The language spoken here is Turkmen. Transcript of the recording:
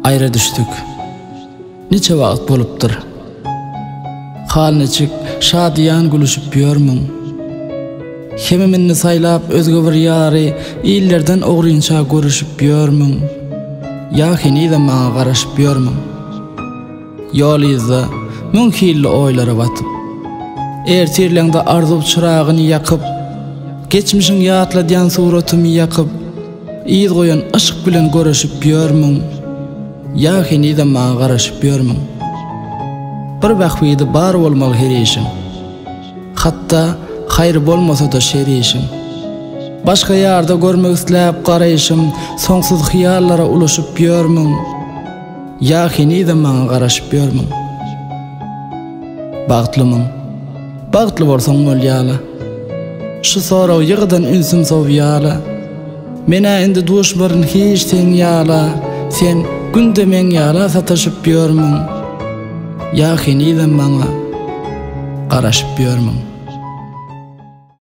Aýra düşdük. Niçe wagt bolupdyr. Hal niçik, şadyýan gülüşip ýörmüň? Hemem indi saýlap özge bir ýary, Illerden ogrynça görüşip ýörmüň? Ýa henizem maňa garaşyp ýörmüň? Ýol yzda, müň hilli oýlara batyp. Ertirleňde arzuw çyragyny ýakyp, Geçmişiň ýatladýan suratymy ýakyp, Yz goýan yşk bilen göreşip ýörmüň? Ýa henizem maňa garaşyp ýörmüň? Bir bähbidi bar bolmaly her işiň. Hatda haýry bolmasa-da şer işiň. Başga ýarda görmek isläp garaýşym, Soňsuz hyýallara ulaşyp ýörmüň? Ýa henizem maňa garaşyp ýörmüň? Bagtlymyň? Bagtly bolsaň bolýa-la. Şu sorag ýygydan ünsüm sowýa-la. Men-ä indi duşmaryn hiç seň ýala, Sen günde meň ýala sataşyp ýörmüň? Ýa henizem maňa garaşyp ýörmüň?